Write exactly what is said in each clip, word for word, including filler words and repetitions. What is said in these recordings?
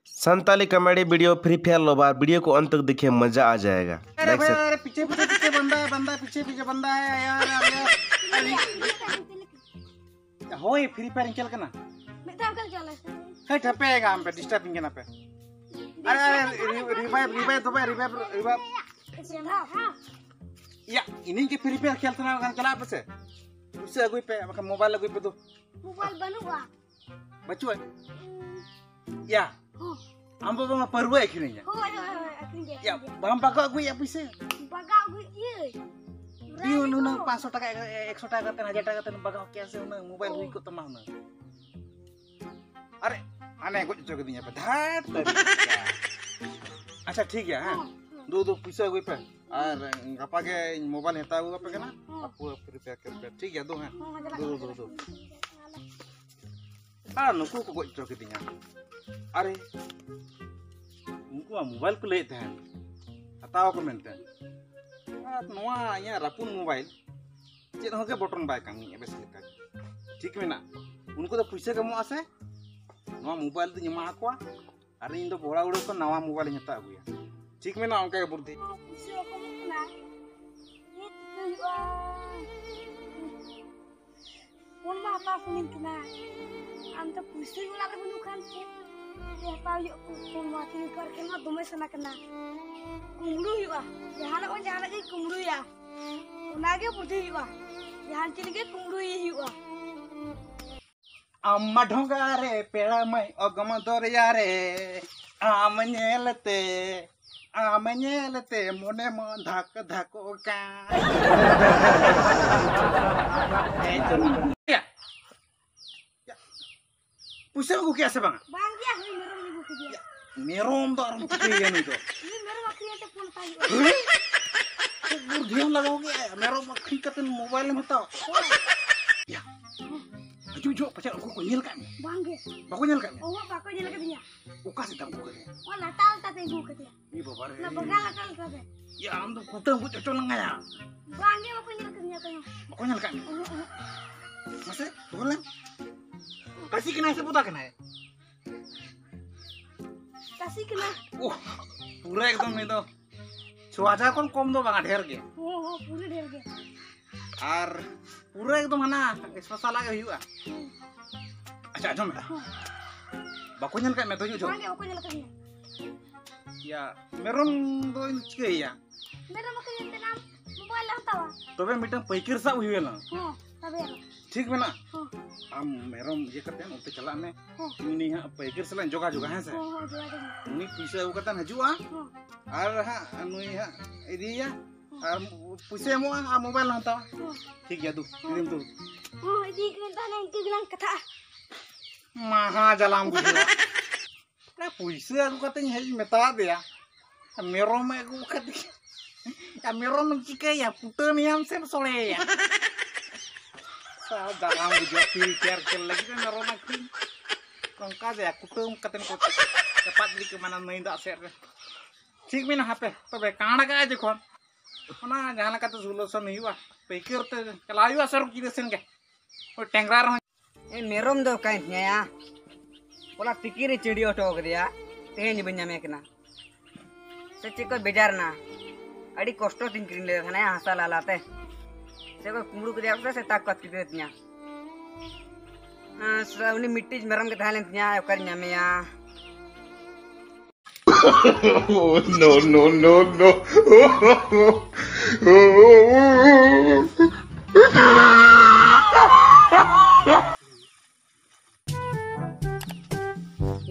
Santali comedy video free fire lobar video को अंत तक देखिए, मजा आ जाएगा। अरे भाई, अरे पीछे पीछे पीछे बंदा है, बंदा है, पीछे पीछे बंदा है यार, यार, यार। ᱦᱳᱭ, ᱯᱷᱨᱤ ᱯᱷᱟᱭᱟᱨ ᱤᱧ ᱠᱷᱮᱞ ᱠᱟᱱᱟ᱾ ᱢᱤᱫ ᱫᱷᱟᱣ ᱠᱷᱮᱞ ᱪᱟᱞᱟᱜ᱾ ᱦᱮᱸ, ᱴᱷᱟᱯᱮ ᱜᱟᱢ ᱯᱮ, ᱰᱤᱥᱴᱟᱨᱵ ᱤᱧ ᱠᱟᱱᱟ ᱯᱮ᱾ ᱟᱨᱮ, ᱟᱨᱮ, ᱨᱤ-, ᱨᱤᱵᱷᱟᱭᱤᱵᱷ, ᱨᱤᱵᱷᱟᱭᱤᱵᱷ ᱫᱚ ᱵᱟᱭ, ᱨᱤᱵᱷᱟᱭᱤᱵᱷ, ᱨᱤᱵᱷᱟᱭᱤᱵᱷ᱾ ᱦᱮᱸ᱾ ᱭᱟ, ᱤᱧᱤᱧ ᱜᱮ ᱯᱷᱨᱤ ᱯᱷᱟᱭᱟᱨ ᱠᱷᱮᱞ ᱥᱟᱱᱟ ᱠᱟᱱ, ᱪᱟᱞᱟᱜ ᱯᱮᱥᱮ᱾ ᱯᱩᱭᱥᱟᱹ ᱟᱹᱜᱩᱭ ᱯᱮ, ᱵᱟᱠᱷᱟᱱ ᱢᱳᱵᱟᱭᱤᱞ ᱟᱹᱜᱩᱭ ᱯᱮ ᱫᱩ᱾ ᱢᱳᱵᱟᱭᱤᱞ ᱵᱟᱹᱱᱩᱜᱼᱟ᱾ ᱵᱟᱹᱪᱩᱜᱼᱟ? ᱭᱟ᱾ ᱦᱚᱸ᱾ ᱟᱢ ᱵᱟᱵᱟ ᱢᱟ ᱯᱟᱹᱨᱣᱟᱹ ᱟᱹᱠᱷᱨᱤᱧᱟ᱾ ᱦᱳᱭ, ᱦᱳᱭ, ᱦᱳᱭ, ᱟᱹᱠᱷᱨᱤᱧ ᱜᱮ, ᱭᱟ, ᱟᱹᱠᱷᱨᱤᱧ ᱜᱮ᱾ ᱵᱟᱢ ᱵᱟᱜᱟᱣ ᱟᱹᱜᱩᱭᱮᱫᱼᱟ ᱯᱩᱭᱥᱟᱹ? ᱵᱟᱜᱟᱣ ᱟᱹᱜᱩᱭᱮᱫ ᱜᱤᱭᱟᱹᱧ᱾ ᱤᱭᱟᱹ, ᱱᱩᱱᱟᱹᱝ ᱯᱟᱸᱪᱥᱚ ᱴᱟᱠᱟ, ᱮᱠᱥᱚ ᱴᱟᱠᱟ ᱠᱟᱛᱮ, ᱦᱟᱡᱟᱨ ᱴᱟᱠᱟ ᱠᱟᱛᱮ ᱵᱟᱜᱟᱣ ᱠᱮᱭᱟ ᱥᱮ, ᱦᱩᱱᱟᱹᱝ ᱢᱳᱵᱟᱭᱤᱞ ᱦᱩᱭ ᱠᱚᱜ ᱛᱟᱢᱟ ᱦᱩᱱᱟᱹᱝ᱾ ᱟᱨᱮ, ᱦᱟᱱᱮ ᱜᱚᱡ ᱦᱚᱪᱚ ᱠᱤᱫᱤᱧᱟ ᱯᱮ᱾ ᱫᱷᱟᱴ ᱛᱟᱹᱨᱤ᱾ ᱟᱪᱪᱷᱟ, ᱴᱷᱤᱠ ᱜᱮᱭᱟ, ᱦᱮᱸ᱾ ᱦᱚᱸ, ᱦᱚᱸ᱾ ᱫᱩ, ᱫᱩ, ᱯᱩᱭᱥᱟᱹ ᱟᱹᱜᱩᱭ ᱯᱮ᱾ ᱟᱨ ᱜᱟᱯᱟ ᱜᱮ ᱤᱧ ᱢᱳᱵᱟᱭᱤᱞ ᱦᱟᱛᱟᱣ ᱟᱹᱜᱩ ᱟᱯᱮ ᱠᱟᱱᱟ᱾ ᱦᱚᱸ᱾ ᱟᱯᱩ ᱯᱷᱨᱤ ᱯᱷᱟᱭᱟᱨ ᱠᱷᱮᱞ ᱯᱮ᱾ ᱴᱷᱤᱠ ᱜᱮᱭᱟ, ᱫᱩ, ᱦᱮᱸ᱾ ᱦᱚᱸ, ᱪᱟᱞᱟᱜ ᱫᱩ, ᱠᱟᱱᱟ᱾ ᱫᱩ, ᱫᱩ, ᱫᱩ᱾ ᱟᱨ ᱱᱩᱠᱩ ᱠᱚ ᱜᱚᱡ ᱦᱚᱪᱚ ᱠᱤᱫᱤᱧᱟ᱾ ᱟᱨᱮ, ᱩᱱᱠᱩ ᱢᱟ ᱢᱳᱵᱟᱭᱤᱞ ᱠᱚ ᱞᱟᱹᱭᱮᱫ ᱛᱟᱦᱮᱱ, ᱦᱟᱛᱟᱣ ᱟᱠᱚ ᱢᱮᱱᱛᱮ᱾ ᱟᱨ ᱱᱚᱣᱟ ᱤᱧᱟᱹᱜ ᱨᱟᱹᱯᱩᱫ ᱢᱳᱵᱟᱭᱤᱞ ᱪᱮᱫ ᱦᱚᱸ ᱜᱮ ᱵᱚᱴᱚᱱ ᱵᱟᱭ ᱠᱟᱹᱢᱤᱭᱮᱫᱼᱟ ᱵᱮᱥ ᱞᱮᱠᱟ᱾ ᱴᱷᱤᱠ ᱢᱮᱱᱟᱜ, ᱩᱱᱠᱩ ᱫᱚ ᱯᱩᱭᱥᱟᱹ ᱠᱚ ᱮᱢᱚᱜᱼᱟ ᱥᱮ, ᱱᱚᱣᱟ ᱢᱳᱵᱟᱭᱤᱞ ᱫᱚᱧ ᱮᱢᱟ ᱠᱚᱣᱟ, ᱟᱨ ᱤᱧ ᱫᱚ ᱵᱚᱲᱟ ᱩᱲᱟᱹ ᱠᱷᱚᱱ ᱱᱟᱣᱟ ᱢᱳᱵᱟᱭᱤᱞ ᱤᱧ ᱦᱟᱛᱟᱣ ᱟᱹᱜᱩᱭᱟ᱾ ᱴᱷᱤᱠ ᱢᱮᱱᱟᱜ ᱚᱱᱠᱟ ᱜᱮ ᱵᱩᱫᱽᱫᱷᱤ᱾ ᱯᱩᱭᱥᱟᱹ ᱵᱟᱠᱚ ᱮᱢᱚᱜ ᱠᱟᱱᱟ᱾ ᱪᱮᱫ ᱪᱤᱠᱟᱹ ᱦᱩᱭᱩᱜᱼᱟ? ᱯᱷᱳᱱ ᱢᱟ ᱦᱟᱛᱟᱣ ᱥᱟᱱᱟᱧ ᱠᱟᱱᱟ᱾ ᱟᱢ ᱫᱚ ᱯᱩᱭᱥᱟᱹ ᱚᱲᱟᱜ ᱨᱮ ᱵᱟᱹᱱᱩᱜ ᱠᱷᱟᱱ ᱪᱮᱫ ᱛᱮ ᱦᱟᱛᱟᱣ ᱦᱩᱭᱩᱜᱼᱟ? ᱯᱷᱳᱱ ᱢᱟ ᱛᱤᱱ ᱠᱟᱨ ᱠᱷᱮᱞ ᱢᱟ ᱫᱚᱢᱮ ᱥᱟᱱᱟ ᱠᱟᱱᱟ᱾ ᱠᱩᱢᱵᱽᱲᱩ ᱦᱩᱭᱩᱜᱼᱟ᱾ ᱡᱟᱦᱟᱱᱟᱜ ᱵᱟᱝ ᱡᱟᱦᱟᱱᱟᱜ ᱜᱮ ᱠᱩᱢᱵᱽᱲᱩᱭᱟ᱾ ᱚᱱᱟᱜᱮ ᱵᱩᱫᱽᱫᱷᱤ ᱦᱩᱭᱩᱜᱼᱟ᱾ ᱡᱟᱦᱟᱱ ᱪᱮᱫ ᱜᱮ ᱠᱩᱢᱵᱽᱲᱩᱭ ᱦᱩᱭᱩᱜᱼᱟ᱾ ᱟᱢ ᱢᱟ ᱰᱷᱚᱸᱜᱟ ᱨᱮ ᱯᱮᱲᱟ ᱢᱟᱹᱭ ᱚᱜᱚᱢ ᱫᱚᱨᱭᱟ ᱨᱮ, ᱟᱢ ᱧᱮᱞᱛᱮ, ᱟᱢ ᱧᱮᱞᱛᱮ ᱢᱚᱱᱮ ᱢᱟ ᱫᱷᱟᱠ ᱫᱷᱟᱠᱚᱜ ᱠᱟᱱ᱾ ᱯᱩᱭᱥᱟᱹᱢ ᱟᱹᱜᱩ ᱠᱮᱜᱼᱟ ᱥᱮ ᱵᱟᱝᱟ? ᱵᱟᱝ ᱜᱮᱭᱟ, ᱦᱟᱹᱱᱤ ᱢᱮᱨᱚᱢ ᱟᱹᱜᱩ ᱠᱮᱫᱮᱭᱟ᱾ ᱢᱮᱨᱚᱢ ᱫᱚ ᱟᱨᱦᱚᱸ ᱪᱤᱠᱟᱹᱭᱮᱭᱟ ᱱᱩᱭ ᱫᱚ? ᱩᱱᱤ ᱢᱮᱨᱚᱢ ᱟᱹᱠᱷᱨᱤᱧ ᱠᱟᱛᱮ ᱯᱷᱳᱱ ᱦᱟᱛᱟᱣ ᱦᱩᱭᱩᱜᱼᱟ᱾ ᱦᱮᱸ? ᱪᱮᱫ ᱵᱩᱫᱽᱫᱷᱤᱢ ᱞᱟᱜᱟᱣ ᱠᱮᱜᱼᱟ? ᱢᱮᱨᱚᱢ ᱟᱹᱠᱷᱨᱤᱧ ᱠᱟᱛᱮ ᱢᱳᱵᱟᱭᱤᱞᱮᱢ ᱦᱟᱛᱟᱣᱟ? ᱦᱳᱭ᱾ ᱭᱟ, ᱦᱤᱡᱩᱜ ᱡᱚᱦᱚᱜ ᱯᱟᱪᱮᱫ ᱩᱱᱠᱩ ᱠᱚ ᱧᱮᱞ ᱠᱟᱜ ᱢᱮ᱾ ᱵᱟᱝ ᱜᱮ᱾ ᱵᱟᱠᱚ ᱧᱮᱞ ᱠᱟᱜ ᱢᱮ? ᱚᱦᱚᱸ, ᱵᱟᱠᱚ ᱧᱮᱞ ᱠᱟᱫᱤᱧᱟ᱾ ᱚᱠᱟ ᱥᱮᱫ ᱛᱟᱢ ᱟᱹᱜᱩ ᱠᱟᱫᱮᱭᱟ? ᱚᱱᱟ ᱞᱟᱴᱟ ᱞᱟᱴᱟ ᱛᱮ ᱟᱹᱜᱩ ᱠᱟᱫᱮᱭᱟ᱾ ᱮ ᱵᱟᱵᱟ ᱨᱮ᱾ ᱚᱱᱟ ᱵᱟᱜᱟᱱ ᱞᱟᱴᱟ ᱞᱟᱴᱟ ᱛᱮ᱾ ᱭᱟ, ᱟᱢ ᱫᱚ ᱠᱩᱴᱟᱹᱢ ᱜᱚᱡ ᱦᱚᱪᱚ ᱞᱟᱝᱟᱭᱟ᱾ ᱵᱟᱝ ᱜᱮ, ᱵᱟᱠᱚ ᱧᱮᱞ ᱠᱟᱫᱤᱧᱟ ᱚᱠᱚᱭ ᱦᱚᱸ᱾ ᱵᱟᱠᱚ ᱧᱮᱞ ᱠᱟᱜ ᱢᱮ? ᱚᱦᱚᱸ, ᱚᱦᱚᱸ᱾ ᱢᱟᱥᱮ, ᱛᱚᱵᱮ ᱞᱮ᱾ ᱠᱟᱹᱥᱤ ᱠᱟᱱᱟᱭ ᱥᱮ ᱵᱚᱫᱟ ᱠᱟᱱᱟᱭ? ᱪᱟᱹᱥᱤ ᱠᱟᱱᱟ᱾ ᱳᱦ, ᱯᱩᱨᱟᱹ ᱮᱠᱫᱚᱢ ᱱᱩᱭ ᱫᱚ ᱪᱷᱚ ᱦᱟᱡᱟᱨ ᱠᱷᱚᱱ ᱠᱚᱢ ᱫᱚ ᱵᱟᱝᱟ, ᱰᱷᱮᱨ ᱜᱮ᱾ ᱦᱚᱸ, ᱦᱚᱸ, ᱯᱩᱨᱟᱹ ᱰᱷᱮᱨ ᱜᱮ᱾ ᱟᱨ ᱯᱩᱨᱟᱹ ᱮᱠᱫᱚᱢ ᱦᱟᱱᱟ ᱥᱯᱮᱥᱟᱞᱟᱜ ᱜᱮ ᱦᱩᱭᱩᱜᱼᱟ᱾ ᱦᱚᱸ᱾ ᱟᱪᱪᱷᱟ, ᱟᱸᱡᱚᱢ ᱢᱮ᱾ ᱦᱚᱸ᱾ ᱵᱟᱠᱚ ᱧᱮᱞ ᱠᱟᱜ ᱢᱮ ᱛᱚ, ᱦᱤᱡᱩᱜ ᱪᱚ᱾ ᱵᱟᱝᱜᱮ, ᱵᱟᱠᱚ ᱧᱮᱞ ᱟᱠᱟᱫᱤᱧᱟ᱾ ᱭᱟ, ᱢᱮᱨᱚᱢ ᱫᱚᱧ ᱪᱤᱠᱟᱹᱭᱮᱭᱟ? ᱢᱮᱨᱚᱢ ᱟᱹᱠᱷᱨᱤᱧ ᱛᱮᱱᱟᱜ ᱢᱳᱵᱟᱭᱤᱞ ᱞᱮ ᱦᱟᱛᱟᱣᱟ᱾ ᱛᱚᱵᱮ ᱢᱤᱫᱴᱟᱝ ᱯᱟᱹᱭᱠᱟᱹᱨ ᱥᱟᱵ ᱦᱩᱭᱩᱜᱼᱟ᱾ ᱦᱚᱸ, ᱛᱚᱵᱮ ᱟᱨᱚ᱾ ᱴᱷᱤᱠ ᱢᱮᱱᱟᱜᱼᱟ? ᱦᱚᱸ᱾ ᱟᱢ ᱢᱮᱨᱚᱢ ᱤᱭᱟᱹ ᱠᱟᱛᱮ ᱚᱱᱛᱮ ᱪᱟᱞᱟᱜ ᱢᱮ᱾ ᱦᱚᱸ᱾ ᱩᱱᱤ ᱦᱟᱸᱜ ᱯᱟᱹᱭᱠᱟᱹᱨ ᱥᱟᱞᱟᱜ ᱡᱳᱜᱟᱡᱳᱜᱟ, ᱦᱮᱸ ᱥᱮ? ᱦᱚᱸ, ᱦᱚᱸ, ᱡᱳᱜᱟᱡᱳᱜᱽ ᱢᱮ᱾ ᱩᱱᱤ ᱯᱩᱭᱥᱟᱹ ᱟᱹᱜᱩ ᱠᱟᱛᱮ ᱦᱤᱡᱩᱜᱼᱟ᱾ ᱦᱚᱸ᱾ ᱟᱨ ᱦᱟᱸᱜ ᱱᱩᱭ ᱦᱟᱸᱜ ᱤᱫᱤᱭᱮᱭᱟ᱾ ᱦᱚᱸ᱾ ᱟᱨ ᱯᱩᱭᱥᱟᱹ ᱮᱢᱚᱜᱼᱟ ᱟᱨ ᱢᱳᱵᱟᱭᱤᱞ ᱦᱟᱛᱟᱣᱟ᱾ ᱦᱚᱸ᱾ ᱴᱷᱤᱠ ᱜᱮᱭᱟ, ᱫᱩ, ᱦᱚᱸ᱾ ᱤᱫᱤᱭᱮᱢ ᱫᱩ᱾ ᱦᱚᱸ, ᱤᱫᱤᱭᱮ ᱠᱟᱹᱱᱟᱹᱧ, ᱛᱟᱦᱞᱮ ᱤᱱᱠᱟᱹ ᱜᱮᱞᱟᱝ ᱠᱟᱛᱷᱟᱜᱼᱟ᱾ ᱢᱟᱦᱟ ᱡᱟᱞᱟᱢ ᱵᱩᱡᱷᱟᱹᱣᱟ᱾ ᱚᱱᱟ ᱯᱩᱭᱥᱟᱹ ᱟᱹᱜᱩ ᱠᱟᱛᱮᱧ ᱦᱮᱡ ᱢᱮᱛᱟ ᱫᱮᱭᱟ, ᱢᱮᱨᱚᱢ ᱮ ᱟᱹᱜᱩ ᱠᱟᱫᱮᱭᱟ᱾ ᱟᱨ ᱢᱮᱨᱚᱢ ᱮᱢ ᱪᱤᱠᱟᱹᱭᱟ? ᱠᱩᱴᱟᱹᱢᱮᱭᱟᱢ ᱥᱮᱢ ᱥᱚᱲᱮᱭᱟ? ᱥᱟ ᱡᱟᱞᱟᱢ ᱵᱩᱡᱷᱟᱹᱣᱟ, ᱯᱷᱤᱨ ᱪᱮᱭᱟᱨ ᱠᱷᱮᱞ ᱞᱟᱹᱜᱤᱫ ᱢᱮᱨᱚᱢ ᱟᱹᱠᱷᱨᱤᱧ᱾ ᱚᱱᱠᱟ ᱜᱮ ᱠᱩᱴᱟᱹᱢ ᱠᱟᱛᱮ ᱠᱚ ᱪᱟᱯᱟᱫ ᱤᱫᱤ ᱠᱚ ᱢᱟᱱᱟ ᱱᱟᱹᱭ ᱫᱟᱜ ᱥᱮᱫ ᱨᱮ᱾ ᱴᱷᱤᱠ ᱢᱮᱱᱟ, ᱦᱟᱯᱮ ᱛᱚᱵᱮ ᱠᱟᱬ ᱠᱟᱜᱼᱟ ᱡᱚᱠᱷᱚᱱ, ᱚᱱᱟ ᱡᱟᱦᱟᱸ ᱞᱮᱠᱟᱛᱮ ᱥᱚᱞᱩᱥᱚᱱ ᱦᱩᱭᱩᱜᱼᱟ, ᱯᱟᱹᱭᱠᱟᱹᱨ ᱛᱮ ᱪᱟᱞᱟᱣ ᱦᱩᱭᱩᱜᱼᱟ ᱥᱮ ᱟᱨᱚ ᱠᱤᱨᱤᱧ ᱥᱮᱱ ᱜᱮ, ᱳᱭ ᱴᱮᱝᱨᱟ ᱨᱮᱦᱚᱸ᱾ ᱮ, ᱢᱮᱨᱚᱢ ᱫᱚ ᱚᱠᱟᱭᱮᱱ ᱛᱤᱧᱟ ᱭᱟ? ᱦᱚᱞᱟ ᱛᱤᱠᱤᱱ ᱨᱮ ᱪᱟᱹᱰᱤ ᱦᱚᱴᱚ ᱠᱟᱫᱮᱭᱟ, ᱛᱮᱦᱮᱧ ᱵᱟᱹᱧ ᱧᱟᱢᱮ ᱠᱟᱱᱟ᱾ ᱥᱮ ᱪᱮᱫ ᱠᱚ ᱵᱮᱡᱟᱨ ᱮᱱᱟ? ᱟᱹᱰᱤ ᱠᱚᱥᱴᱚ ᱛᱤᱧ ᱠᱤᱨᱤᱧ ᱞᱮᱫᱮ ᱛᱟᱦᱮᱱᱟ ᱦᱟᱥᱟ ᱞᱟᱞᱟᱛᱮ᱾ ᱥᱮ ᱠᱚ ᱠᱩᱢᱵᱽᱲᱩ ᱠᱮᱫᱮᱭᱟ ᱠᱚ ᱥᱮ ᱥᱮᱛᱟ ᱠᱚ ᱟᱹᱛᱠᱤᱨ ᱠᱮᱫᱮ ᱛᱤᱧᱟ᱾ ᱦᱮᱸ, ᱥᱮ ᱩᱱᱤ ᱢᱤᱫᱴᱤᱡ ᱢᱮᱨᱚᱢ ᱜᱮ ᱛᱟᱦᱮᱸ ᱞᱮᱱ ᱛᱤᱧᱟ, ᱚᱠᱟᱨᱮᱧ ᱧᱟᱢᱮᱭᱟ? Oh, no, no, no, no.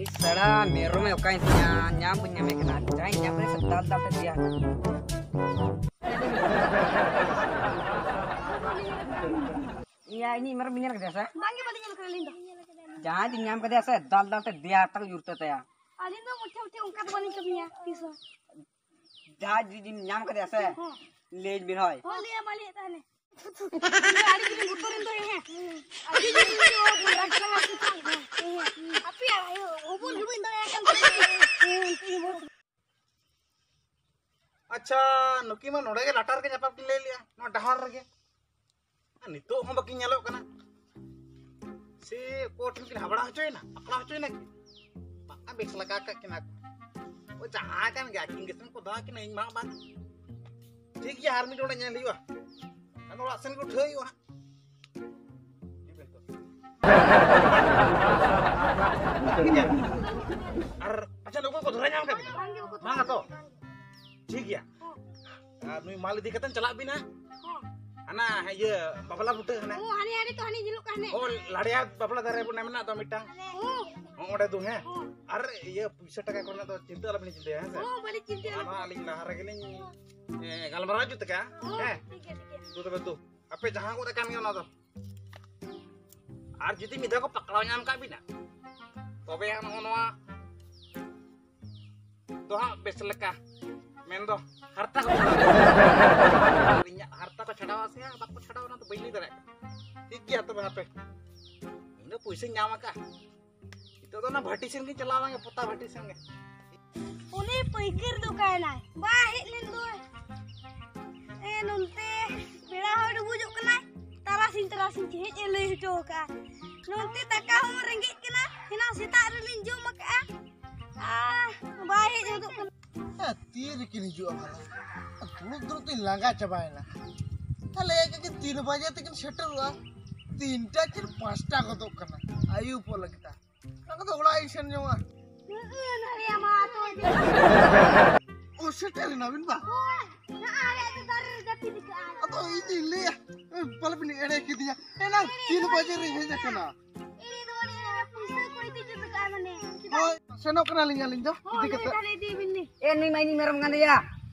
ᱤᱥ ᱥᱟᱲᱟ, ᱢᱮᱨᱚᱢᱮ ᱚᱠᱟᱭᱮᱱ ᱛᱤᱧᱟ? ᱧᱟᱢ ᱵᱟᱹᱧ ᱧᱟᱢᱮ ᱠᱟᱱᱟ᱾ ᱡᱟᱦᱟᱸᱭ ᱧᱟᱢᱮ ᱥᱮ ᱫᱟᱞ ᱫᱟᱞ ᱛᱮ ᱤᱫᱤᱭᱟ᱾ ᱤᱭᱟ, ᱤᱧᱤᱡ ᱢᱮᱨᱚᱢ ᱵᱤᱱ ᱧᱮᱞ ᱠᱮᱫᱮᱭᱟ ᱥᱮ? ᱵᱟᱝᱜᱮ, ᱵᱟᱹᱞᱤᱧ ᱧᱮᱞ ᱠᱟᱫᱟ ᱟᱹᱞᱤᱧ ᱫᱚ᱾ ᱡᱟᱦᱟᱸᱭ ᱡᱩᱫᱤ ᱧᱟᱢ ᱠᱮᱫᱮᱭᱟ ᱥᱮ, ᱫᱟᱞ ᱫᱟᱞ ᱛᱮ ᱫᱮᱭᱟ ᱦᱟᱨᱛᱟ ᱠᱚ ᱡᱩᱨ ᱩᱛᱟᱹᱨ ᱛᱟᱭᱟ᱾ ᱟᱹᱞᱤᱧ ᱫᱚ ᱢᱩᱴᱷᱮ ᱢᱩᱴᱷᱮ ᱚᱱᱠᱟ ᱫᱚ ᱵᱟᱹᱞᱤᱧ ᱠᱟᱹᱢᱤᱭᱟ ᱛᱤᱥ ᱦᱚᱸ᱾ ᱡᱟᱦᱟᱸᱭ ᱡᱩᱫᱤᱢ ᱧᱟᱢ ᱠᱮᱫᱮᱭᱟ ᱥᱮ, ᱦᱮᱸ᱾ ᱞᱟᱹᱭ ᱵᱤᱱ ᱦᱳᱭ᱾ ᱦᱳᱭ, ᱞᱟᱹᱭᱟ ᱢᱟ, ᱞᱟᱹᱭᱮᱫ ᱛᱟᱦᱮᱱᱮ᱾ ᱤᱧ ᱫᱚ ᱟᱹᱰᱤ ᱡᱳᱨᱤᱧ ᱵᱚᱛᱚᱨᱮᱱ ᱫᱚ, ᱦᱮᱸ᱾ ᱟᱹᱰᱤ ᱡᱳᱨᱤᱧ ᱵᱚᱛᱚᱨᱮᱱ ᱫᱚ, ᱦᱮᱸ᱾ ᱟᱯᱮᱭᱟᱜ ᱦᱚᱯᱚᱱ ᱜᱮ ᱵᱟᱹᱧ ᱫᱟᱲᱮᱭᱟᱜ ᱠᱟᱱ ᱛᱟᱯᱮᱭᱟ᱾ ᱟᱪᱪᱷᱟ, ᱱᱩᱠᱤᱱ ᱢᱟ ᱱᱚᱰᱮ ᱜᱮ ᱞᱟᱴᱟᱨ ᱨᱮᱜᱮ ᱧᱟᱯᱟᱢ ᱠᱤᱱ ᱞᱟᱹᱭ ᱞᱮᱜᱼᱟ, ᱱᱚᱣᱟ ᱰᱟᱦᱟᱨ ᱨᱮᱜᱮ᱾ ᱟᱨ ᱱᱤᱛᱚᱜ ᱦᱚᱸ ᱵᱟᱹᱠᱤᱱ ᱧᱮᱞᱚᱜ ᱠᱟᱱᱟ᱾ ᱥᱮ ᱚᱠᱚᱭ ᱴᱷᱮᱱ ᱠᱤᱱ ᱦᱟᱵᱲᱟ ᱦᱚᱪᱚᱭᱮᱱᱟ, ᱟᱠᱲᱟ ᱦᱚᱪᱚᱭᱮᱱᱟ ᱠᱤᱱ? ᱵᱟᱝᱟ, ᱵᱮᱥ ᱞᱟᱜᱟ ᱠᱟᱜ ᱠᱤᱱᱟ ᱠᱚ᱾ ᱡᱟᱦᱟᱸ ᱠᱟᱱ ᱜᱮ, ᱟᱹᱠᱤᱱ ᱜᱮᱥᱮᱱ ᱠᱚ ᱫᱚᱦᱚ ᱠᱤᱱᱟ, ᱤᱧ ᱢᱟ ᱵᱟᱝ᱾ ᱴᱷᱤᱠ ᱜᱮᱭᱟ, ᱟᱨ ᱢᱤᱫ ᱦᱚᱲ ᱧᱮᱞ ᱦᱩᱭᱩᱜᱼᱟ᱾ ᱟᱫᱚ ᱚᱲᱟᱜ ᱥᱮᱱ ᱠᱚ ᱩᱴᱷᱟᱹᱣ ᱦᱩᱭᱩᱜᱼᱟ ᱦᱟᱸᱜ᱾ ᱟᱨ ᱟᱪᱪᱷᱟ, ᱱᱩᱠᱩ ᱠᱚ ᱫᱷᱚᱨᱟ ᱧᱟᱢ ᱠᱟᱜ ᱵᱤᱱᱟ? ᱵᱟᱝ ᱜᱮ, ᱵᱟᱠᱚ ᱵᱟᱝ ᱛᱚ? ᱵᱟᱝ ᱜᱮ᱾ ᱴᱷᱤᱠ ᱜᱮᱭᱟ᱾ ᱦᱚᱸ᱾ ᱟᱨ ᱱᱩᱭ ᱢᱟᱞ ᱤᱫᱤ ᱠᱟᱛᱮ ᱪᱟᱞᱟᱜ ᱵᱤᱱ ᱦᱟᱸᱜ᱾ ᱦᱚᱸ᱾ ᱦᱟᱱᱟ ᱤᱭᱟᱹ ᱵᱟᱯᱞᱟ ᱵᱩᱴᱟᱹ ᱦᱟᱱᱟ᱾ ᱚ, ᱦᱟᱱᱮ, ᱦᱟᱱᱮ ᱛᱚ, ᱦᱟᱱᱮ ᱧᱮᱞᱚᱜ ᱠᱟᱱ ᱦᱟᱱᱮ᱾ ᱚ, ᱞᱟᱲᱭᱟ ᱵᱟᱯᱞᱟ ᱫᱟᱨᱮ ᱵᱚᱱ ᱢᱮᱱᱟᱜ ᱫᱚ ᱢᱤᱫᱴᱟᱝ᱾ ᱦᱚᱸ᱾ ᱦᱚᱸ, ᱚᱸᱰᱮ ᱫᱩ, ᱦᱮᱸ᱾ ᱦᱚᱸ᱾ ᱟᱨ ᱤᱭᱟᱹ ᱯᱩᱭᱥᱟᱹ ᱴᱟᱠᱟ ᱠᱚᱨᱮᱱᱟᱜ ᱫᱚ ᱪᱤᱱᱛᱟᱹ ᱟᱞᱚᱵᱤᱱ ᱪᱤᱱᱛᱟᱹᱭᱟ, ᱦᱮᱸ ᱥᱮ? ᱦᱚᱸ, ᱵᱟᱹᱞᱤᱧ ᱪᱤᱱᱛᱟᱹᱭᱟ᱾ ᱚᱱᱟ ᱢᱟ ᱟᱹᱞᱤᱧ ᱞᱟᱦᱟ ᱨᱮᱜᱮᱞᱤᱧ, ᱮ, ᱜᱟᱞᱢᱟᱨᱟᱣ ᱡᱩᱛ ᱠᱟᱜᱼᱟ᱾ ᱦᱚᱸ, ᱦᱮᱸ? ᱴᱷᱤᱠ ᱜᱮᱭᱟ, ᱴᱷᱤᱠ ᱜᱮᱭᱟ᱾ ᱫᱩ ᱛᱚᱵᱮ ᱫᱩ᱾ ᱟᱯᱮ ᱡᱟᱦᱟᱸ ᱜᱚᱫ ᱟᱠᱟᱱ ᱜᱮ ᱚᱱᱟ ᱫᱚ᱾ ᱟᱨ ᱡᱩᱫᱤ ᱢᱤᱫ ᱫᱷᱟᱣ ᱠᱚ ᱯᱟᱠᱲᱟᱣ ᱧᱟᱢ ᱠᱟᱜ ᱵᱤᱱᱟ, ᱛᱚᱵᱮ ᱱᱚᱜᱼᱚ ᱱᱚᱣᱟ ᱫᱚ ᱦᱟᱸᱜ ᱵᱮᱥ ᱞᱮᱠᱟ ᱢᱮᱱᱫᱚ ᱦᱟᱨᱛᱟ ᱠᱚ ᱪᱷᱟᱰᱟᱣ᱾ ᱤᱧᱟᱹᱜ ᱦᱟᱨᱛᱟ ᱠᱚ ᱪᱷᱟᱰᱟᱣᱟ ᱥᱮ ᱦᱟᱸᱜ ᱵᱟᱠᱚ ᱪᱷᱟᱰᱟᱣᱟ, ᱚᱱᱟ ᱫᱚ ᱵᱟᱹᱧ ᱞᱟᱹᱭ ᱫᱟᱲᱮᱭᱟᱜ ᱠᱟᱱᱟ᱾ ᱴᱷᱤᱠ ᱜᱮᱭᱟ ᱛᱚᱵᱮ, ᱦᱟᱯᱮ, ᱤᱧ ᱫᱚ ᱯᱩᱭᱥᱟᱹᱧ ᱧᱟᱢ ᱟᱠᱟᱫᱼᱟ᱾ ᱱᱤᱛᱚᱜ ᱫᱚ ᱚᱱᱟ ᱵᱷᱟᱹᱴᱤ ᱥᱮᱱ ᱜᱤᱧ ᱪᱟᱞᱟᱣ ᱞᱮᱱ ᱜᱮ, ᱯᱚᱛᱟ ᱵᱷᱟᱹᱴᱤ ᱥᱮᱱ ᱜᱮ᱾ ᱩᱱᱤ ᱯᱟᱹᱭᱠᱟᱹᱨ ᱫᱚ ᱚᱠᱟᱭᱮᱱᱟᱭ? ᱵᱟᱭ ᱦᱮᱡ ᱞᱮᱱ ᱫᱚᱭ᱾ ᱮ, ᱱᱚᱱᱛᱮ ᱵᱮᱲᱟ ᱦᱚᱸ ᱰᱩᱵᱩᱡᱚᱜ ᱠᱟᱱᱟᱭ᱾ ᱛᱟᱨᱟᱥᱤᱧ, ᱛᱟᱨᱟᱥᱤᱧ ᱪᱮᱫ ᱮ ᱞᱟᱹᱭ ᱦᱚᱪᱚ ᱟᱠᱟᱫᱼᱟ᱾ ᱱᱚᱱᱛᱮ ᱫᱟᱠᱟ ᱦᱚᱸ ᱨᱮᱸᱜᱮᱡ ᱠᱟᱱᱟ᱾ ᱮᱱᱟᱝ ᱥᱮᱛᱟᱜ ᱨᱮᱞᱤᱧ ᱡᱚᱢ ᱟᱠᱟᱫᱼᱟ᱾ ᱟᱦ, ᱵᱟᱭ ᱦᱮᱡ ᱦᱚᱫᱚᱜ ᱠᱟᱱᱟ᱾ ᱦᱮᱸ, ᱛᱤ ᱨᱮᱠᱤᱱ ᱦᱤᱡᱩᱜᱼᱟ ᱵᱷᱟᱞᱟ? ᱫᱩᱲᱩᱵ ᱫᱩᱲᱩᱵ ᱛᱤᱧ ᱞᱟᱸᱜᱟ ᱪᱟᱵᱟᱭᱮᱱᱟ᱾ ᱛᱟᱦᱞᱮ ᱮᱠ ᱮᱠ ᱛᱤᱱ ᱵᱟᱡᱮ ᱛᱮᱠᱤᱱ ᱥᱮᱴᱮᱨᱚᱜᱼᱟ? ᱛᱤᱱᱴᱟ ᱪᱮᱫ ᱯᱟᱸᱪᱴᱟ ᱜᱚᱫᱚᱜ ᱠᱟᱱᱟ, ᱟᱹᱭᱩᱵᱚᱜ ᱞᱟᱹᱜᱤᱫ᱾ ᱚᱱᱟ ᱠᱚᱫᱚ ᱚᱲᱟᱜ ᱤᱧ ᱥᱮᱱ ᱡᱚᱝᱟ᱾ ᱱᱚᱜᱼᱚᱭ ᱱᱟᱹᱲᱤᱭᱟᱹ ᱢᱟ ᱟᱛᱳ ᱤᱫᱤ᱾ ᱚ, ᱥᱮᱴᱮᱨ ᱮᱱᱟ ᱵᱤᱱ ᱵᱟ? ᱦᱳᱭ, ᱱᱚᱜᱼᱚᱭ ᱟᱞᱮ ᱟᱹᱛᱩ ᱫᱟᱨᱮ ᱨᱮ ᱡᱟᱹᱯᱤᱫ ᱠᱟᱜᱼᱟᱭ᱾ ᱟᱫᱚ ᱤᱧ ᱫᱩᱧ ᱞᱟᱹᱭᱟ, ᱮ, ᱯᱟᱞᱮ ᱵᱤᱱ ᱮᱲᱮ ᱠᱤᱫᱤᱧᱟ᱾ ᱮᱱᱟᱝ ᱛᱤᱱ ᱵᱟᱡᱮ ᱨᱮ ᱦᱮᱡ ᱟᱠᱟᱱᱟ᱾ ᱤᱧ ᱫᱚ ᱢᱟᱱᱮ ᱯᱩᱭᱥᱟᱹ ᱠᱚ ᱤᱫᱤ ᱦᱚᱴᱚ ᱠᱟᱜᱼᱟ ᱢᱟᱱᱮ᱾ ᱦᱳᱭ, ᱥᱮᱱᱚᱜ ᱠᱟᱱᱟᱞᱤᱧ ᱟᱹᱞᱤᱧ ᱫᱚ, ᱦᱳᱭ, ᱤᱫᱤ ᱠᱟᱛᱮ᱾ ᱛᱟᱦᱞᱮ ᱤᱫᱤ ᱵᱤᱱ ᱱᱤ᱾ ᱮ, ᱱᱩᱭ ᱢᱟ ᱤᱧᱤᱡ ᱢᱮᱨᱚᱢ ᱜᱟᱸᱰᱮᱭᱟ᱾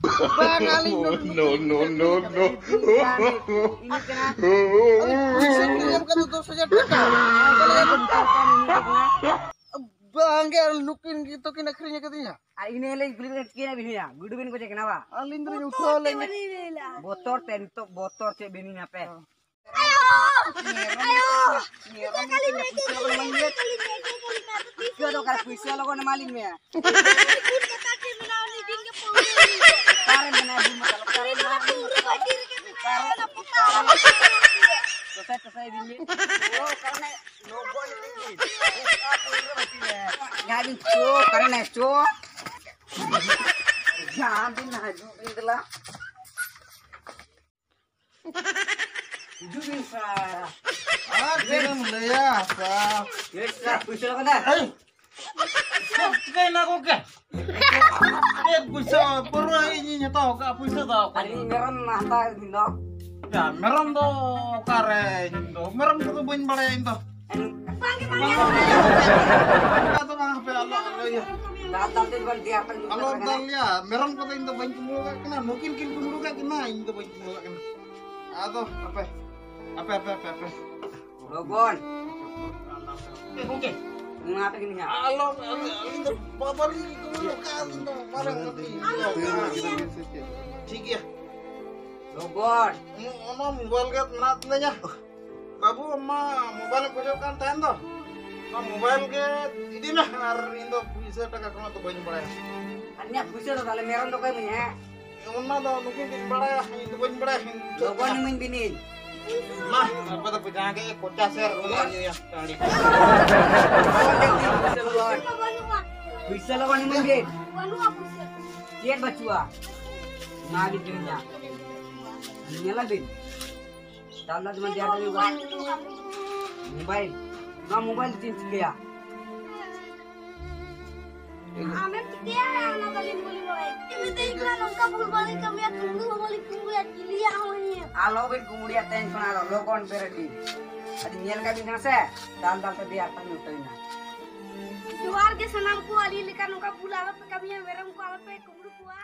ᱵᱟᱝ, ᱟᱹᱞᱤᱧ ᱱᱚᱰᱮ No, no, no, no, no. ᱤᱧᱤᱡ ᱠᱟᱱᱟ᱾ ᱯᱩᱭᱥᱟᱹ ᱠᱚ ᱮᱢ ᱠᱟᱫᱟ ᱫᱚᱥ ᱦᱟᱡᱟᱨ ᱴᱟᱠᱟ᱾ ᱵᱟᱝ ᱜᱮ, ᱱᱩᱠᱤᱱ ᱜᱮᱛᱚ ᱠᱤᱱ ᱟᱹᱠᱷᱨᱤᱧ ᱟᱠᱟᱫᱤᱧᱟ᱾ ᱟᱨ ᱤᱱᱟᱹ ᱦᱤᱞᱳᱜ ᱠᱩᱞᱤ ᱠᱮᱫ ᱠᱤᱱᱟ ᱵᱤᱱ ᱦᱩᱭᱟ, ᱜᱩᱰᱩ ᱵᱤᱱ ᱜᱚᱡᱮ ᱠᱟᱱᱟ ᱵᱟ? ᱟᱹᱞᱤᱧ ᱫᱚᱞᱤᱧ ᱩᱴᱷᱟᱹᱣ ᱞᱮᱱ ᱜᱮ᱾ ᱵᱚᱛᱚᱨ ᱛᱮ ᱱᱤᱛᱚᱜ ᱵᱚᱛᱚᱨ ᱪᱮᱫ ᱵᱤᱱ ᱦᱟᱯᱮ? ᱟᱭᱳ! ᱟᱭᱳ! ᱤᱧ ᱫᱚ ᱠᱷᱟᱹᱞᱤ ᱢᱮᱪᱮᱫ ᱜᱮ ᱠᱷᱟᱹᱞᱤ ᱢᱮᱪᱮᱫ ᱜᱮ ᱠᱷᱟᱹᱞᱤ ᱢᱮᱪᱮᱫ ᱜᱮ ᱠᱷᱟᱹᱞᱤ ᱢᱮᱪᱮᱫ ᱜᱮ ᱯᱩᱭᱥᱟᱹ ᱫᱚ ᱚᱠᱟᱨᱮ? ᱯᱩᱭᱥᱟᱹ ᱞᱚᱜᱚᱱ ᱮᱢᱟᱞᱤᱧ ᱢᱮ᱾ ᱵᱩᱞ ᱠᱟᱛᱟ ᱪᱮᱫ ᱢᱮᱱᱟᱜᱼᱟ? ᱩᱱᱤ ᱫᱤᱱ ᱜᱮ ᱯᱟᱹᱣᱨᱟᱹ ᱧᱩᱭᱟ᱾ ᱚᱠᱟᱨᱮ ᱢᱮᱱᱟᱭᱟ ᱵᱩᱞ ᱢᱟᱛᱟᱞ? ᱚᱠᱟᱨᱮ ᱩᱱᱤ ᱫᱚ ᱢᱮᱱᱟᱭᱟ? ᱯᱟᱹᱣᱨᱟᱹ ᱵᱟᱹᱴᱤ ᱨᱮᱜᱮ ᱢᱮᱱᱟᱭᱟ᱾ ᱚᱱᱟ ᱯᱚᱛᱟᱣ ᱚᱲᱟᱜ ᱨᱮ᱾ ᱴᱚᱥᱟᱭ, ᱴᱚᱥᱟᱭ ᱤᱫᱤᱧ ᱢᱮ᱾ ᱚ, ᱚᱠᱟᱨᱮ ᱢᱮᱱᱟᱭᱟ? ᱞᱚᱜᱚᱱ ᱤᱫᱤᱧ ᱢᱮ᱾ ᱚᱠᱟ ᱯᱟᱹᱣᱨᱟᱹ ᱵᱟᱹᱴᱤ ᱨᱮ? ᱡᱟᱦᱟᱸᱭ ᱵᱤᱱ ᱪᱳ, ᱚᱠᱟᱨᱮ ᱢᱮᱱᱟᱭᱟ? ᱪᱳ᱾ ᱡᱟᱦᱟᱸ ᱫᱤᱱ ᱦᱤᱡᱩᱜ ᱵᱤᱱ ᱫᱮᱞᱟ᱾ ᱦᱤᱡᱩᱜ ᱵᱤᱱ ᱥᱟᱨ᱾ ᱟᱨ ᱪᱮᱫ ᱮᱢ ᱞᱟᱹᱭᱟ, ᱥᱟᱨ? ᱪᱮᱫ ᱥᱟᱨ, ᱯᱩᱭᱥᱟᱹ ᱞᱟᱜᱟᱣ ᱫᱟ? ᱮᱭ! ᱪᱮᱫ ᱪᱤᱠᱟᱹᱭᱮᱱᱟ ᱜᱚᱝᱠᱮ? ᱪᱮᱫ ᱯᱩᱭᱥᱟᱹ? ᱯᱩᱨᱟᱹ ᱤᱧᱤᱧ ᱦᱟᱛᱟᱣ ᱠᱟᱜᱼᱟ, ᱯᱩᱭᱥᱟᱹ ᱫᱚ ᱚᱠᱚᱭ? ᱟᱹᱞᱤᱧ ᱢᱮᱨᱚᱢ ᱦᱟᱛᱟᱣ ᱫᱤᱱ ᱫᱚ᱾ ᱭᱟ, ᱢᱮᱨᱚᱢ ᱫᱚ ᱚᱠᱟᱨᱮ? ᱤᱧ ᱫᱚ ᱢᱮᱨᱚᱢ ᱠᱚᱫᱚ ᱵᱟᱹᱧ ᱵᱟᱲᱟᱭᱟ ᱤᱧ ᱫᱚ᱾ ᱵᱟᱝ ᱜᱮ, ᱵᱟᱝ ᱜᱮ᱾ ᱟᱫᱚ ᱵᱟᱝ, ᱦᱟᱯᱮ, ᱟᱞᱚ, ᱟᱞᱚ ᱤᱭᱟᱹ᱾ ᱫᱟᱜ ᱫᱟᱜ ᱛᱮ ᱵᱟᱝ ᱫᱮᱭᱟ ᱯᱮ ᱟᱞᱚ ᱫᱟᱞ ᱞᱮᱭᱟ, ᱢᱮᱨᱚᱢ ᱠᱚᱫᱚ ᱤᱧ ᱫᱚ ᱵᱟᱹᱧ ᱠᱩᱢᱵᱽᱲᱩ ᱠᱟᱜ ᱠᱤᱱᱟ, ᱱᱩᱠᱤᱱ ᱠᱤᱱ ᱠᱩᱢᱵᱽᱲᱩ ᱠᱟᱜ ᱠᱤᱱᱟ, ᱤᱧ ᱫᱚ ᱵᱟᱹᱧ ᱠᱩᱢᱵᱽᱲᱩ ᱠᱟᱜ ᱠᱤᱱᱟ᱾ ᱟᱫᱚ ᱦᱟᱯᱮ, ᱦᱟᱯᱮ, ᱦᱟᱯᱮ, ᱦᱟᱯᱮ, ᱦᱟᱯᱮ᱾ ᱞᱚᱜᱚᱱ᱾ ᱮ ᱜᱚᱝᱠᱮ᱾ ᱚᱱᱟ ᱛᱮᱜᱮ ᱱᱤᱭᱟ᱾ ᱟᱞᱚ, ᱟᱞᱚ, ᱟᱹᱞᱤᱧ ᱫᱚ ᱵᱟᱵᱟᱞᱤᱧ ᱠᱩᱢᱵᱽᱲᱩ ᱠᱟᱜᱼᱟ, ᱟᱹᱞᱤᱧ ᱫᱚ ᱵᱟᱞᱮ ᱠᱩᱢᱵᱽᱲᱩ ᱠᱟᱜᱼᱟ᱾ ᱴᱷᱤᱠ ᱜᱮᱭᱟ᱾ ᱞᱚᱜᱚᱱ᱾ ᱚᱱᱟ ᱢᱳᱵᱟᱭᱤᱞ ᱜᱮ ᱢᱮᱱᱟᱜ ᱛᱤᱧᱟ᱾ ᱵᱟᱹᱵᱩ, ᱟᱢ ᱢᱟ ᱢᱳᱵᱟᱭᱤᱞ ᱮᱢ ᱠᱷᱚᱡᱚᱜ ᱠᱟᱱ ᱛᱟᱦᱮᱱ ᱫᱚ, ᱚᱱᱟ ᱢᱳᱵᱟᱭᱤᱞ ᱜᱮ ᱤᱫᱤ ᱢᱮ, ᱟᱨ ᱤᱧ ᱫᱚ ᱯᱩᱭᱥᱟᱹ ᱴᱟᱠᱟ ᱠᱚᱢᱟ ᱫᱚ ᱵᱟᱹᱧ ᱵᱟᱲᱟᱭᱟ᱾ ᱟᱨ ᱤᱧᱟᱹᱜ ᱯᱩᱭᱥᱟᱹ ᱫᱚ ᱛᱟᱦᱞᱮ ᱢᱮᱨᱚᱢ ᱫᱚ ᱚᱠᱚᱭ ᱤᱢᱟᱹᱧᱟ, ᱦᱮᱸ? ᱚᱱᱟ ᱫᱚ ᱱᱩᱠᱤᱱ ᱠᱤᱱ ᱵᱟᱲᱟᱭᱟ, ᱤᱧ ᱫᱚ ᱵᱟᱹᱧ ᱵᱟᱲᱟᱭᱟ᱾ ᱞᱚᱜᱚᱱ ᱤᱢᱟᱹᱧ ᱵᱤᱱ᱾ ᱢᱟ, ᱟᱯᱮ ᱫᱚ ᱯᱮ ᱡᱟᱦᱟᱸ ᱜᱮ ᱠᱚᱪᱟ ᱥᱮ ᱨᱩᱣᱟᱹ ᱧᱩᱭᱟ, ᱴᱟᱺᱰᱤ᱾ ᱯᱩᱭᱥᱟᱹ ᱞᱚᱜᱚᱱ ᱤᱢᱟᱹᱧ ᱵᱤᱱ᱾ ᱪᱮᱫ ᱵᱟᱹᱪᱩᱜᱼᱟ? ᱚᱱᱟ ᱜᱮ ᱠᱤᱨᱤᱧᱟ᱾ ᱧᱮᱞᱟ ᱵᱤᱱ᱾ ᱫᱟᱞ ᱫᱟᱞ ᱡᱮᱢᱚᱱ ᱰᱮᱦᱟᱨ ᱰᱮᱦᱟᱨ ᱢᱳᱵᱟᱭᱤᱞ᱾ ᱱᱚᱣᱟ ᱢᱳᱵᱟᱭᱤᱞ ᱫᱚ ᱪᱮᱫ ᱮᱢ ᱪᱤᱠᱟᱹᱭᱟ? ᱟᱢᱮᱢ ᱪᱤᱠᱟᱹᱭᱟ? ᱚᱱᱟ ᱫᱚ ᱟᱹᱞᱤᱧ ᱵᱟᱹᱞᱤᱧ ᱵᱟᱲᱟᱭᱟ᱾ ᱢᱤᱛᱟᱹᱧ ᱠᱟᱱᱟ ᱱᱚᱝᱠᱟ ᱵᱷᱩᱞ ᱵᱷᱟᱞᱤᱧ ᱠᱟᱹᱢᱤᱭᱟ, ᱠᱩᱢᱵᱽᱲᱩ ᱦᱚᱸ ᱵᱟᱹᱞᱤᱧ ᱠᱩᱢᱵᱽᱲᱩᱭᱟ, ᱪᱤᱞᱤᱭᱟᱜ ᱦᱚᱸ ᱵᱟᱹᱞᱤᱧ ᱧᱮᱞ᱾ ᱟᱞᱚ ᱵᱤᱱ ᱠᱩᱢᱵᱽᱲᱩᱭᱟ, ᱛᱮᱦᱮᱧ ᱠᱷᱚᱱᱟᱜ ᱟᱨᱚ ᱞᱚᱜᱚᱱ ᱵᱮᱨᱮᱫ ᱵᱤᱱ᱾ ᱟᱹᱞᱤᱧ ᱧᱮᱞ ᱠᱟᱜ ᱵᱤᱱ ᱠᱟᱱᱟ ᱥᱮ, ᱫᱟᱞ ᱫᱟᱞ ᱛᱮ ᱰᱮᱦᱟᱨ ᱛᱟᱵᱤᱱ ᱩᱛᱟᱹᱨ ᱮᱱᱟ᱾ ᱡᱚᱦᱟᱨ ᱜᱮ ᱥᱟᱱᱟᱢ ᱠᱚ, ᱟᱹᱞᱤᱧ ᱞᱮᱠᱟ ᱱᱚᱝᱠᱟ ᱵᱷᱩᱞ ᱟᱞᱚᱯᱮ ᱠᱟᱹᱢᱤᱭᱟ, ᱢᱮᱨᱚᱢ ᱠᱚ ᱟᱞᱚᱯᱮ ᱠᱩᱢᱵᱽᱲᱩ ᱠᱚᱣᱟ᱾